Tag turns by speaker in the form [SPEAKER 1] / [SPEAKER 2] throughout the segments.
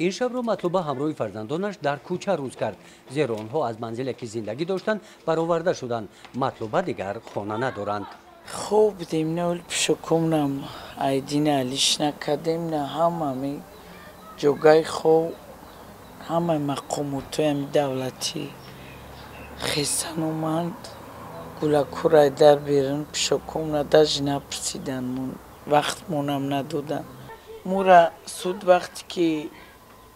[SPEAKER 1] Ин шабро Матлуба ҳамроҳи фарзандонаш дар кӯча рӯз кард, зеро онҳо аз манзиле ки зиндагӣ доштанд бароварда шуданд. Матлуба дигар хона надоранд.
[SPEAKER 2] Хоб будем, на пӯшокумнам айдина алиш накардем, на ҳамами ҷогаи хоб, ҳамаи мақомотҳои давлатӣ хесан оманд, гулакурай дар берун пӯшокумна даже напурсидан, вақтмонам надоданд. Мура суд вақте ки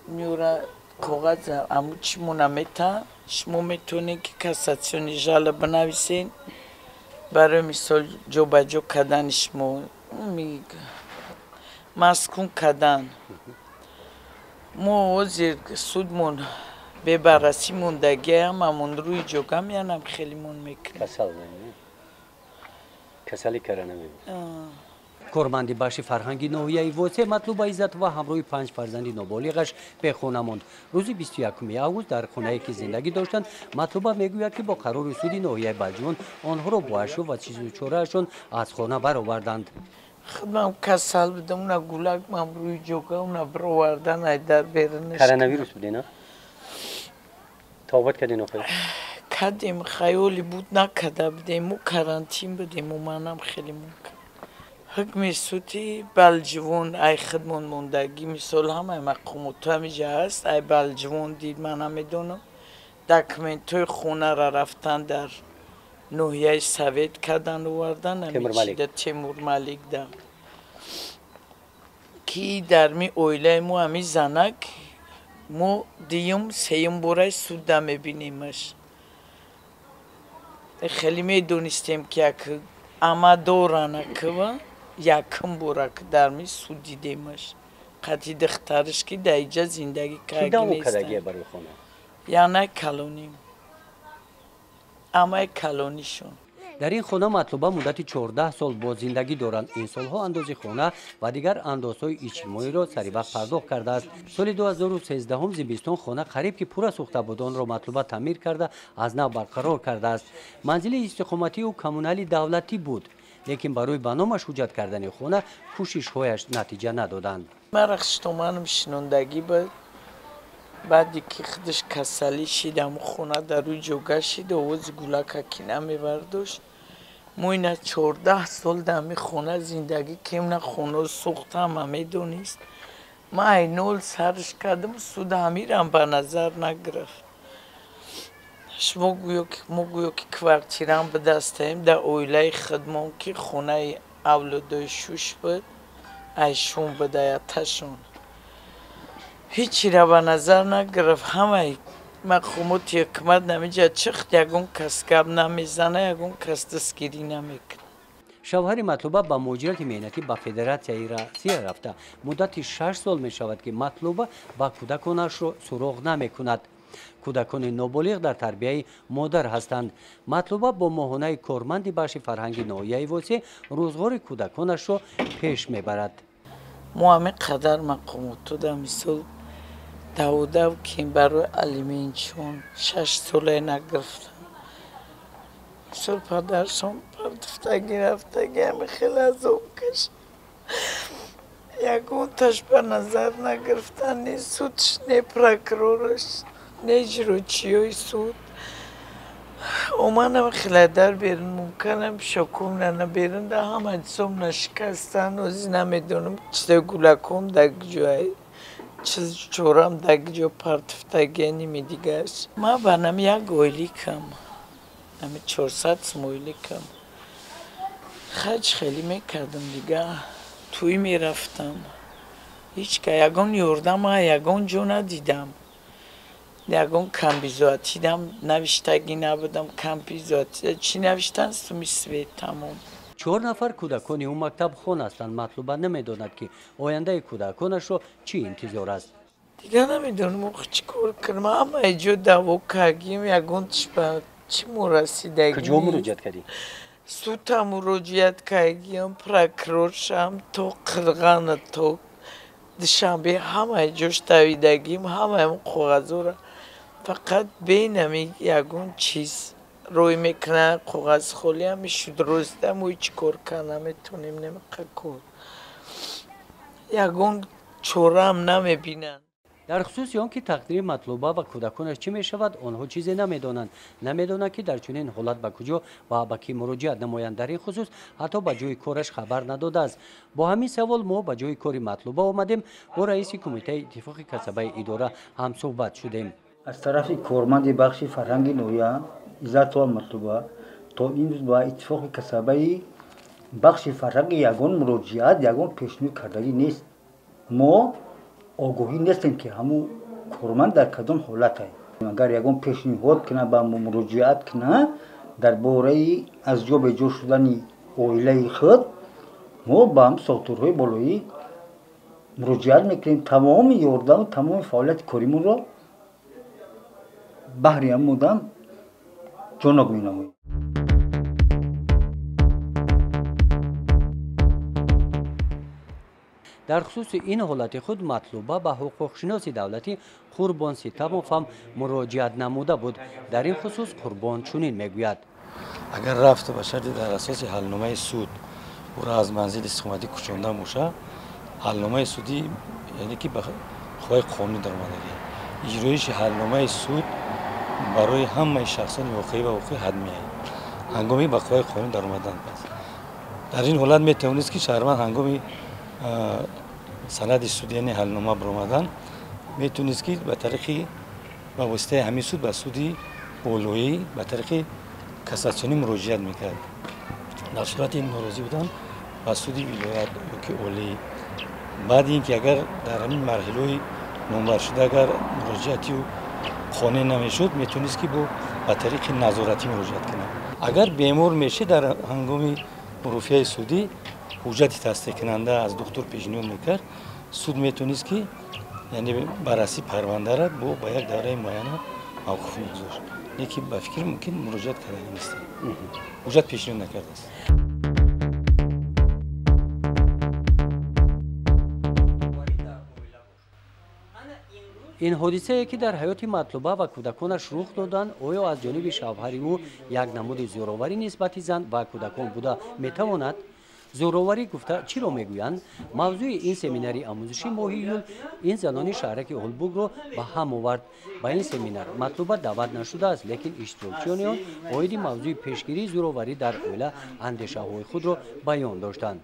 [SPEAKER 2] меора коғаза аму чимона мета, шумо метавонед ки кассатсионный жалоба бинависед барои мисол ҷобаҷо кардани шумо, маскун кардан. Мо ҳозир судмон бебаррасӣ мондагӣ, ҳамамон рӯи ҷога меянам хелимон мекунем.
[SPEAKER 1] Касали коронавирус. Корманди бахши фарҳанги ноҳияи Восе Матлуба Иззатова ҳамроҳи 5 фарзанди ноболиғаш бехона монд. Рӯзи 21 август дар хонае ки зиндагӣ доштанд, Матлуба мегӯяд ки бо қарори суди ноҳияи Балҷувон онҳоро бо ашё ва чизу чораашон аз хона бароварданд.
[SPEAKER 2] Худмам касал будам, на гулакмам рӯи ҷога, на баровардан ай дар берунаш.
[SPEAKER 1] Коронавирус буде, на? Тавбат кардин охир?
[SPEAKER 2] Кардем, хаёли буд накарда будем, мо карантин будем, манам хеле мумкин. Ҳукми суди Балҷувон ай худмон мондагӣ, мисол ҳамаи мақомотҳо ҳамиҷа ҳаст, ай Балҷувон дид, ман намедонам. Документҳои хонаро рафтан дар ноҳияи Совет кардан овардан, Темурмаликда. Ки дар ми оилаи мо ҳами занак мо дуюм, сеюм бораи судда мебинемаш. Хеле медонистем ки як ама доранаква якум бора ки дар ми суд дидемаш. Қатъи духтараш ки дар иҷа зиндагӣ кардагӣ яъне калоним, амаи калонишон.
[SPEAKER 1] Дар ин хона Матлуба муддати 14 сол боз зиндагӣ доранд. Ин солҳо андози хона ва дигар андозҳои иҷтимоиро саривақт пардохт кардааст. Соли 2013 зимистон хона қариб ки пурра сӯхта буд, онро Матлуба таъмир карда аз нав барқарор кардааст. Манзили истиқоматии ӯ коммунали давлатӣ буд, лекин барои ба номаш ҳуҷҷат кардани хона кӯшишҳояш натиҷа надоданд.
[SPEAKER 2] Ман хиштоманам шинондагӣ буд. Баъде ки худаш касалӣ шид, ҳамун хона дар рӯи ҷога шид, овози гулака ки намебардошт. Мо ина 14 сол дар ҳамин хона зиндагӣ кем, на хона сӯхт, ҳама медонист. Ман ай нол сарш кардам, суд ҳамирам ба назар нагирифт. Шумо гӯё ки мо гӯё ки квартираам ба дастаем дар оилаи худмон, ки хонаи авлодои шуш буд, айшун буд, аяташон. Ҳечира ба назар нагирифт. Ҳамаи мақомоти ҳукумат намиҷа чихт, ягон кас гап намезана, ягон кас дастгирӣ намекунад.
[SPEAKER 1] Шавҳари Матлуба ба муҳоҷирати меҳнатӣ ба Федератсияи Россия рафта. Муддати 6 сол мешавад ки Матлуба ба кӯдаконашро суроғ намекунад. Кӯдакони ноболиғ дар тарбияи модар ҳастанд. Матлуба бо моҳонаи корманди бахши фарҳанги ноҳияи Восе рӯзғори кӯдаконашро пеш мебарад.
[SPEAKER 2] Мо ҳамин қадар мақомотҳо дар мисол давудав ки барои алиментшон 6 солае нагирифтанд. Мисол падаршон пардуфтагӣ рафтагӣ, ҳами хеле азоб кашид. Ягонташ ба назар нагирифтанд, не судш, не прокурораш, не иҷрочиҳои суд. Оманам хеле дар берун мумканам шокум нана берун да ҳама ҷисом нашикастан, ҳозир намедонам чизои гулаком дар ҷое, чиз чорам дар ҷо партуфтагия ними дигарш. Ман ба нами як ойликам, ами 400 сум ойликам. Хаҷ хеле мекардам дига, тӯй мерафтам. Ҳеҷ ка ягон ёрдам ягон ҷо надидам. Ягон камбизоатидам навиштагӣ набудам, камбизоатида чӣ навиштан, суми свет тамом.
[SPEAKER 1] 4 нафар кӯдакони ӯ мактабхон ҳастанд. Матлуба намедонад ки ояндаи кӯдаконашро чӣ интизор аст.
[SPEAKER 2] Дигар намедонам охи чӣ кор кунам. Ҳамаи ҷо даъво кардем, ягон тиш ба чӣ мо расидагӣ.
[SPEAKER 1] Куҷо муроҷиат кардӣ?
[SPEAKER 2] Судам муроҷиат кардем, прокуроршам то Қирғана, то Душанбе, ҳамаи ҷош давидагим, ҳамаи он коғазҳоро фақат бенами ягон чиз рӯй мекунанд, коғаз холӣ ҳами шуд, рӯзда мо ҳеҷ кор карда наметонем, намеқа кор. Ягон чораам намебинанд.
[SPEAKER 1] Дар хусуси он ки тақдири Матлуба ва кӯдаконаш чӣ мешавад, онҳо чизе намедонанд. Намедонанд, ки дар чунин ҳолат ба куҷо ва ба кӣ муроҷиат намоянд. Дар ин хусус ҳатто ба ҷои кораш хабар надодааст. Бо ҳамин савол мо ба ҷои кори Матлуба омадем, бо раиси кумитаи иттифоқи касабаи идора ҳамсӯҳбат шудем.
[SPEAKER 3] Аз тарафи корманди бахши фарҳанги ноҳия Иззатова Матлуба то имрӯз ба иттифоқи касабаи бахши фарҳанги ягон муроҷиат, ягон пешниҳод кардагӣ нест. Мо огоҳӣ нестем, ки ҳамун корманд дар кадом ҳолате. Агар ягон пешниҳод кунад, ба мо муроҷиат кунад дар бораи аз ҷо беҷо шудани оилаи худ, мо ба ҳам сохторҳои болоӣ муроҷиат мекунем. Тамоми ёрдаму тамоми фаъолияти коримонро баҳри ҳамун одам ҷонок менамоем.
[SPEAKER 1] Дар хусуси ин ҳолати худ Матлуба ба ҳуқуқшиноси давлатӣ Қурбон Ситамов ҳам муроҷиат намуда буд. Дар ин хусус Қурбон чунин мегӯяд:
[SPEAKER 4] агар рафту ба шарти дар асоси ҳалномаи суд ӯро аз манзили истиқоматӣ кӯчонда боша, ҳалномаи судӣ яъне ки ба қувваи қонунӣ даромадагӣ. Иҷроиши ҳалномаи суд барои ҳамаи шахсони воқеӣ ва ҳуқуқӣ ҳатмияст ҳангоми ба қувваи қонун даромадан. Пас дар ин ҳолат метавонист, ки шаҳрванд ҳангоми санади суд, яъне ҳалнома баромадан, метавонист, ки ба тариқи ба воситаи ҳамин суд ба суди болоӣ ба тариқи кассатсионӣ муроҷиат мекард. Дар сурати норозӣ будан ба суди вилоят ёки олӣ. Баъди ин ки агар дар ҳамин марҳилаҳои номбаршуда агар муроҷиати ӯ қонеъ намешуд, метавонист, ки ба тариқи назоратӣ муроҷиат кунад. Агар бемор мешид, дар ҳангоми мурофиаи судӣ ҳуҷҷати тасдиқкунанда аз духтур пешниҳод мекард, суд метавонист, ки яъне баррасии парвандаро ба як давраи муайяна мавқуф мегузошт. Лекин ба фикр мумкин муроҷиат карда нест, ҳуҷҷат пешниҳод накардааст.
[SPEAKER 1] Ин ҳодисае, ки дар ҳаёти Матлуба ва кӯдаконаш рух доданд, оё аз ҷониби шавҳари ӯ як намуди зӯроварӣ нисбати зан ва кӯдакон буда метавонад? Зӯроварӣ гуфта чиро мегӯянд? Мавзӯи ин семинари омӯзишӣ моҳи июл ин занони шаҳраки Ҳулбукро ба ҳам овард. Ба ин семинар Матлуба даъват нашудааст, лекин иштирокчиёни он оиди мавзӯи пешгирии зӯроварӣ дар оила андешаҳои худро баён доштанд.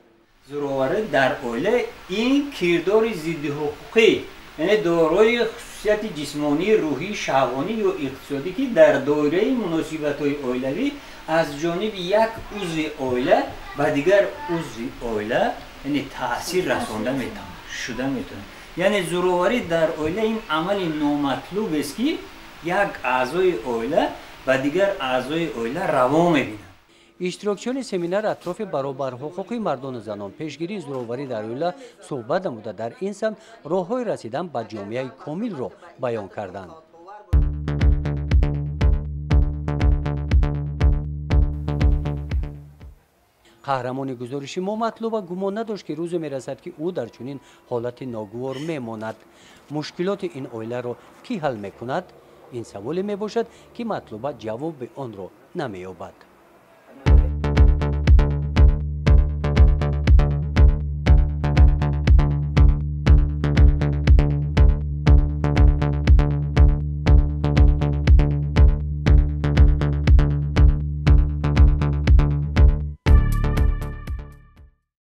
[SPEAKER 5] Зӯроварӣ дар оила ин кирдори зиддиҳуқуқӣ, яъне дорои хусусияти ҷисмонӣ, рӯҳӣ, шаҳвонӣ ё иқтисодӣ, ки дар доираи муносибатҳои оилавӣ аз ҷониби як узви оила ба дигар узви оила, яъне таъсир расонда шуда метавонад. Яъне зӯроварӣ дар оила ин амали номатлубест, ки як аъзои оила ба дигар аъзои оила раво мебинад.
[SPEAKER 1] Иштирокчиёни семинар атрофи баробарҳуқуқи мардону занон, пешгирии зӯроварӣ дар оила суҳбат намуда, дар ин самт роҳҳои расидан ба ҷомеаи комилро баён карданд. Қаҳрамони гузориши мо Матлуба гумон надошт, ки рӯзе мерасад, ки ӯ дар чунин ҳолати ногувор мемонад. Мушкилоти ин оиларо кӣ ҳал мекунад? Ин саволе мебошад, ки Матлуба ҷавоби онро намеёбад.